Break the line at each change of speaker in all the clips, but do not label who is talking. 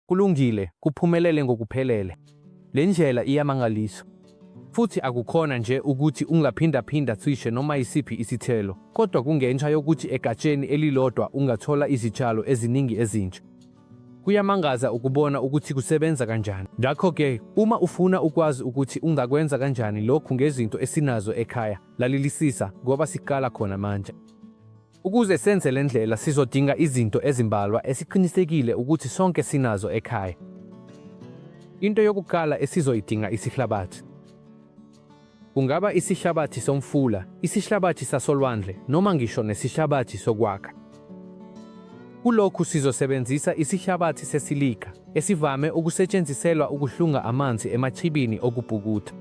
Kulungile, kuphumelele ngokuphelele. Le ndlela iyamangalisa. Futhi akukhona nje ukuthi ungaphindaphinda cishe noma isiphi isithelo, kodwa kungenxa yokuthi egatsheni elilodwa ungathola izitshalo eziningi ezintsha. Kuyamangaza ukubona ukuthi kusebenza kanjani. Ngakho-ke, uma ufuna ukwazi ukuthi ungakwenza kanjani lokhu ngezinto esinazo ekhaya, lalelisisa, ngoba siqala khona manje. Ukuze senze le ndlela sizodinga izinto ezimbalwa esiqinisekile ukuthi sonke sinazo ekhaya. Into yokuqala esizoyidinga isihlabathi. Kungaba isihlabathi somfula, isihlabathi sasolwandle noma ngisho nesihlabathi sokwakha. Kulokhu sizosebenzisa isihlabathi sesilika, esivame ukusetshenziselwa ukuhlunga amanzi emachibini okubhukuda.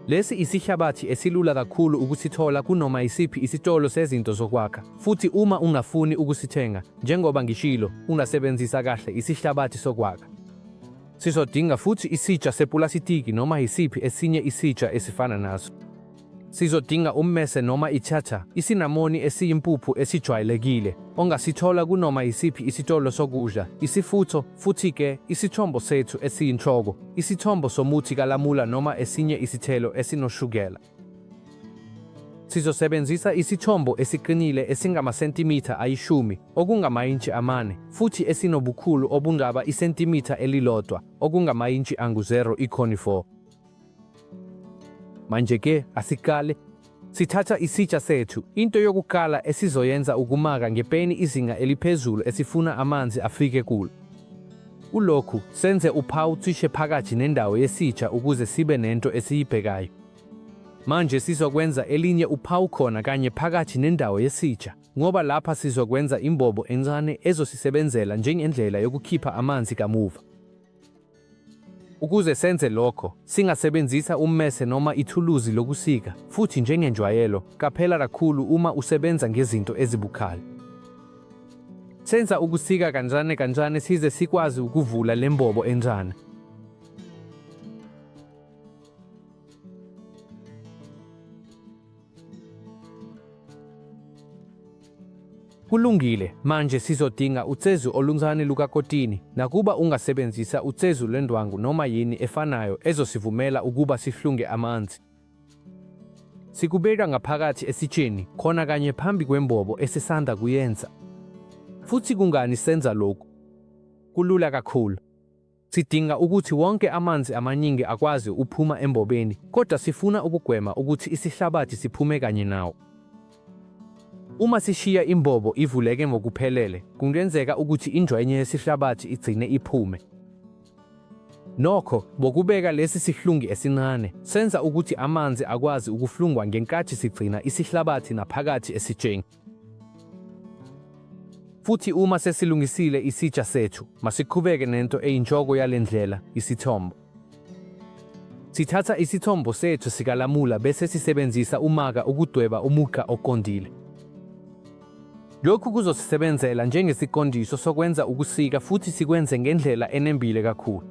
Lesi isihlabathi esilula kakhulu ukusithola kunoma isiphi isitolo sezinto zokwakha, futhi uma ungafuni ukusithenga, njengoba ngishilo, ungasebenzisa kahle isihlabathi sokwakha. Sizodinga futhi isitsha sepulasitiki noma yisiphi esinye isitsha esifana naso. Sizodinga ummese noma ichatha, isinamoni esiyimpuphu esijwayelekile, ongasithola kunoma yisiphi isitolo sokudla, isifutho, futhi-ke isithombo sethu esiyinhloko, isithombo somuthi kalamula noma esinye isithelo esinoshukela. Sizosebenzisa isithombo esiqinile esingamasentimitha ayishumi, okungamayintshi amane, futhi esinobukhulu obungaba isentimitha elilodwa, okungamayintshi angu-0.4. Manje-ke asiqale. Sithatha isitsha sethu. Into yokuqala esizoyenza ukumaka ngepeni izinga eliphezulu esifuna amanzi afike kulo. Kulokhu, senze uphawu cishe phakathi nendawo yesitsha ukuze sibe nento esiyibhekayo. Manje sizokwenza elinye uphawu khona kanye phakathi nendawo yesitsha, ngoba lapha sizokwenza imbobo encane ezosisebenzela njengendlela yokukhipha amanzi kamuva. Ukuze senze lokho, singasebenzisa ummese noma ithuluzi lokusika, futhi njengenjwayelo, qaphela kakhulu uma usebenza ngezinto ezibukhali. Senza ukusika kancane kancane size sikwazi ukuvula le mbobo encane. Kulungile, manje sizodinga ucezu oluncane lukakotini, nakuba ungasebenzisa ucezu lwendwangu noma yini efanayo ezosivumela ukuba sihlunge amanzi. Sikubeka ngaphakathi esitsheni, khona kanye phambi kwembobo esisanda kuyenza. Futhi kungani senza lokhu? Kulula kakhulu. Sidinga ukuthi wonke amanzi amaningi akwazi uphuma embobeni, kodwa sifuna ukugwema ukuthi isihlabathi siphume kanye nawo. Uma sishiya imbobo ivuleke ngokuphelele, kungenzeka ukuthi ingxenye yesihlabathi igcine iphume. Nokho, ngokubeka lesi sihlungi esincane, senza ukuthi amanzi akwazi ukuhlungwa ngenkathi sigcina isihlabathi naphakathi esitsheni. Futhi uma sesilungisile isitsha sethu, masiqhubeke nento eyinhloko yale ndlela, isithombo. Sithatha isithombo sethu sikalamula bese sisebenzisa umaka ukudweba umugqa oqondile. Lokhu kuzosisebenzela njengesiqondiso sokwenza ukusika futhi sikwenze ngendlela enembile kakhulu.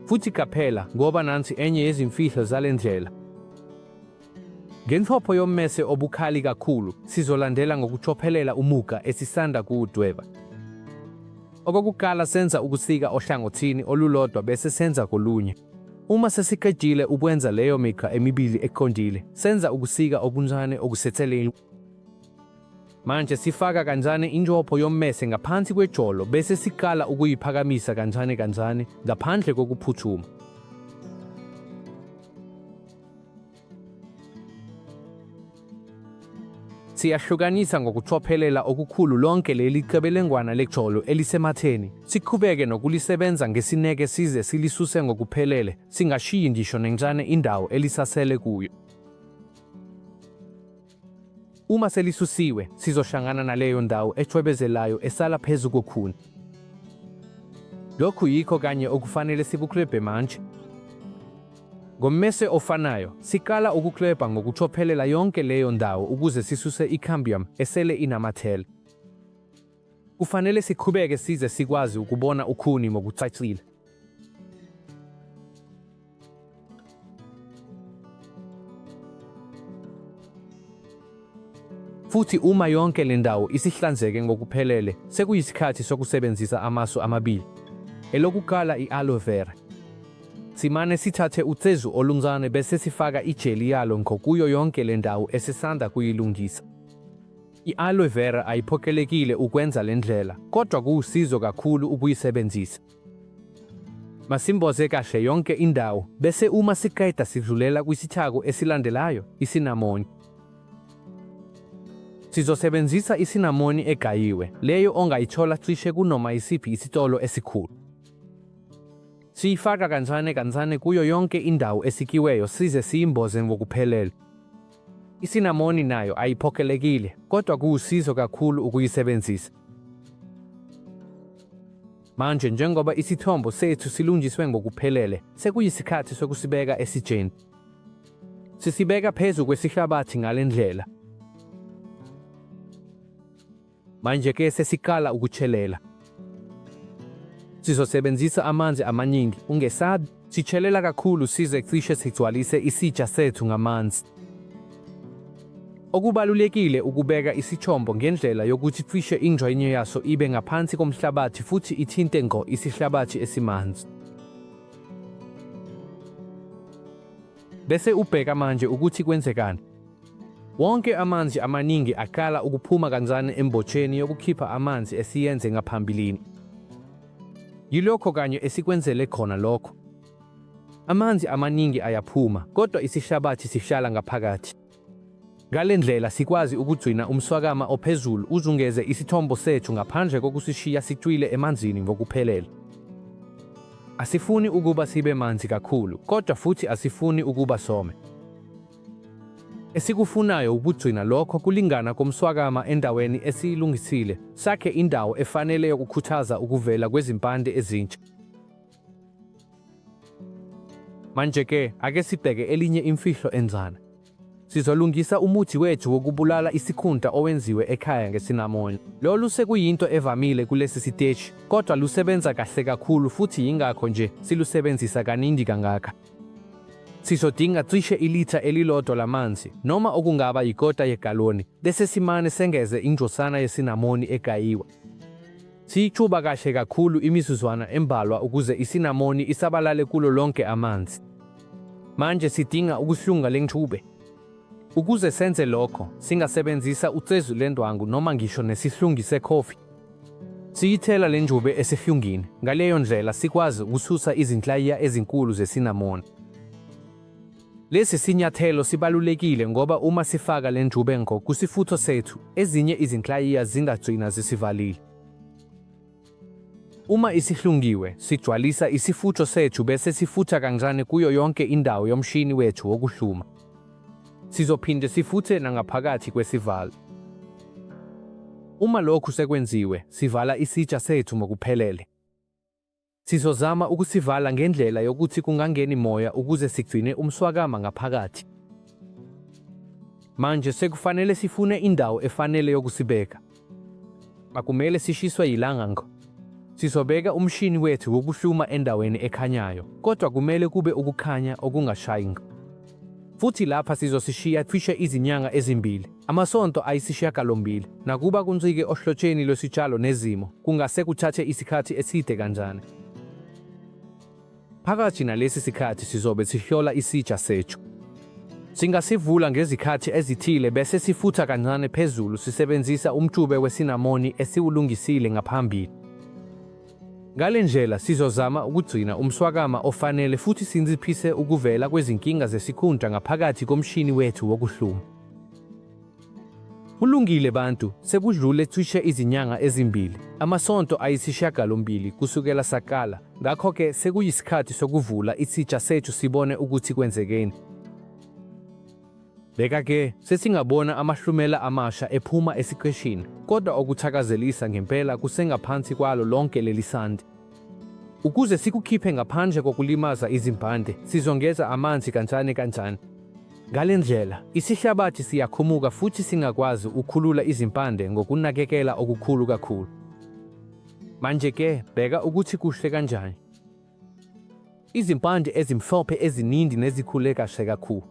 Futhi qaphela, ngoba nansi enye yezimfihlo zale ndlela. Ngenhlopho yommese obukhali kakhulu, sizolandela ngokucophelela umugqa esisanda kuwudweba. Okokuqala senza ukusika ohlangothini olulodwa bese senza kolunye. Uma sesiqedile ukwenza leyo migqa emibili eqondile, senza ukusika okuncane okuseceleni. Manje sifaka kancane injopho yommese ngaphansi kwejolo bese siqala ukuyiphakamisa kancane kancane ngaphandle kokuphuthuma. Siyahlukanisa ngokucophelela okukhulu lonke leli qebelengwana lejolo elisematheni, siqhubeke nokulisebenza ngesineke size silisuse ngokuphelele, singashiyi ngisho nencane indawo elisasele kuyo. Uma selisusiwe, sizohlangana naleyo ndawo ecwebezelayo esala phezu kokhuni. Lokhu yikho kanye okufanele sikuklwebhe manje. Ngommese ofanayo, siqala ukuklwebha ngokucophelela yonke leyo ndawo ukuze sisuse i-cambium esele inamathele. Kufanele siqhubeke size sikwazi ukubona ukhuni ngokucacile. Futhi uma yonke le ndawo isihlanzeke ngokuphelele, sekuyisikhathi sokusebenzisa amasu amabili. Elokuqala i-aloe vera. Simane sithathe ucezu oluncane bese sifaka ijeli yalo ngqo kuyo yonke le ndawo esisanda kuyilungisa. I-aloe vera ayiphoqelekile ukwenza le ndlela, kodwa kuwusizo kakhulu ukuyisebenzisa. Masimboze kahle yonke indawo bese uma siqeda sidlulela kwisithako esilandelayo, isinamoni. Sizosebenzisa isinamoni egayiwe, leyo ongayithola cishe kunoma isiphi isitolo esikhulu. Siyifaka kancane kancane kuyo yonke indawo esikiweyo size siyimboze ngokuphelele. Isinamoni nayo ayiphoqelekile, kodwa kuwusizo kakhulu ukuyisebenzisa. Manje njengoba isithombo sethu silungiswe ngokuphelele, sekuyisikhathi sokusibeka esitsheni. Sisibeka phezu kwesihlabathi ngale ndlela. Manje-ke sesiqala ukuchelela. Sizosebenzisa amanzi amaningi, ungesabi. Sichelela kakhulu size cishe sigcwalise isitsha sethu ngamanzi. Okubalulekile ukubeka isithombo ngendlela yokuthi cishe ingxenye yaso ibe ngaphansi komhlabathi futhi ithinte ngqo isihlabathi esimanzi. Bese ubheka manje ukuthi kwenzekani. Wonke amanzi amaningi aqala ukuphuma kancane embotsheni yokukhipha amanzi esiyenze ngaphambilini. Yilokho kanye esikwenzele khona lokho. Amanzi amaningi ayaphuma, kodwa isihlabathi sihlala ngaphakathi. Ngale ndlela sikwazi ukugcina umswakama ophezulu uzungeze isithombo sethu ngaphandle kokusishiya sicwile emanzini ngokuphelele. Asifuni ukuba sibe manzi kakhulu, kodwa futhi asifuni ukuba some. Esikufunayo ukugcina lokho kulingana komswakama endaweni esiyilungisile, sakhe indawo efanele yokukhuthaza ukuvela kwezimpande ezintsha. Manje-ke ake sibheke elinye imfihlo enzana. Sizolungisa umuthi wethu wokubulala isikhunta owenziwe ekhaya ngesinamoni. Lolu sekuyinto evamile kulesi siteshi, kodwa lusebenza kahle kakhulu futhi yingakho nje silusebenzisa kaningi kangaka. Sizodinga cishe ilitha elilodwa lamanzi, noma okungaba yikota yegaloni, bese simane sengeze ingcosana yesinamoni egayiwe. Siyixuba kahle kakhulu imizuzwana embalwa ukuze isinamoni isabalale kulo lonke amanzi. Manje sidinga ukuhlunga le ngxube. Ukuze senze lokho, singasebenzisa ucezu lendwangu noma ngisho nesihlungi sekhofi. Siyithela le ngxube esihlungini, ngaleyo ndlela sikwazi ukususa izinhlayiya ezinkulu zesinamoni. Lesi sinyathelo sibalulekile ngoba uma sifaka le ngxube ngqo kusifutho sethu, ezinye izinhlayiya zingagcina zisivalile. Uma isihlungiwe, sigcwalisa isifutho sethu bese sifutha kancane kuyo yonke indawo yomshini wethu wokuhluma. Sizophinde sifuthe nangaphakathi kwesivalo. Uma lokhu sekwenziwe, sivala isitsha sethu ngokuphelele. Sizozama ukusivala ngendlela yokuthi kungangeni moya ukuze sigcine umswakama ngaphakathi. Manje sekufanele sifune indawo efanele yokusibeka. Akumele sishiswe yilanga ngqo. Sizobeka umshini wethu wokuhluma endaweni ekhanyayo, kodwa kumele kube ukukhanya okungashayi ngqo. Futhi lapha sizosishiya cishe izinyanga ezimbili, amasonto ayisishiyagalombili. Nakuba kuncike ohlotsheni lwesitshalo nezimo, kungase kuthathe isikhathi eside kanjani. Phakathi nalesi sikhathi sizobe sihlola isitsha sethu. Singasivula ngezikhathi ezithile bese sifutha kancane phezulu sisebenzisa umtshube wesinamoni esiwulungisile ngaphambili. Ngale ndlela sizozama ukugcina umswakama ofanele futhi sinciphise ukuvela kwezinkinga zesikhunta ngaphakathi komshini wethu wokuhluma. Kulungile bantu, sekudlule cishe izinyanga ezimbili, amasonto ayisishiyagalombili kusukela saqala, ngakho-ke sekuyisikhathi sokuvula isitsha sethu sibone ukuthi kwenzekeni. Bheka-ke, sesingabona amahlumela amasha ephuma esiqeshini, kodwa okuthakazelisa ngempela kusengaphansi kwalo lonke leli santi. Ukuze sikukhiphe ngaphandle kokulimaza izimpande, sizongeza amanzi kancane kancane. Ngale ndlela, isihlabathi siyakhumuka futhi singakwazi ukukhulula izimpande ngokunakekela okukhulu kakhulu. Manje-ke, bheka ukuthi kuhle kanjani. Izimpande ezimhlophe eziningi nezikhule kahle kakhulu.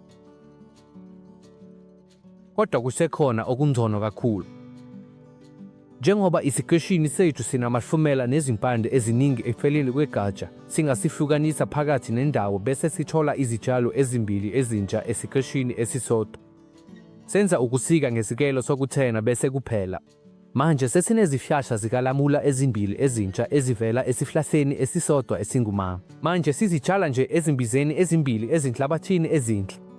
Kodwa kusekhona okungcono kakhulu. Njengoba isiqeshini sethu sinamahlumela nezimpande eziningi eceleni kwegatsha, singasihlukanisa phakathi nendawo bese sithola izitshalo ezimbili ezintsha esiqeshini esisodwa. Senza ukusika ngesikelo sokuthena bese kuphela. Manje sesinezihlahla zikalamula ezimbili ezintsha ezivela esihlahleni esisodwa esingumama. Manje sizitshala nje ezimbizeni ezimbili ezinhlabathini ezinhle.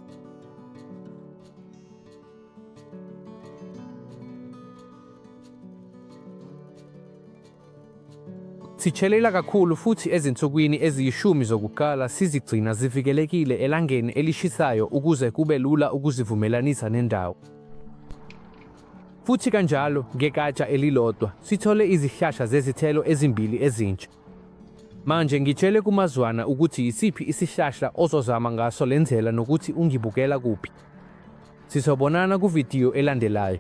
Sichelela kakhulu futhi ezinsukwini eziyishumi zokuqala sizigcina zivikelekile elangeni elishisayo ukuze kube lula ukuzivumelanisa nendawo. Futhi kanjalo, ngegatsha elilodwa, sithole izihlahla zezithelo ezimbili ezintsha. Manje ngitshele kumazwana ukuthi yisiphi isihlahla ozozama ngaso le ndlela nokuthi ungibukela kuphi. Sizobonana kuvidiyo elandelayo.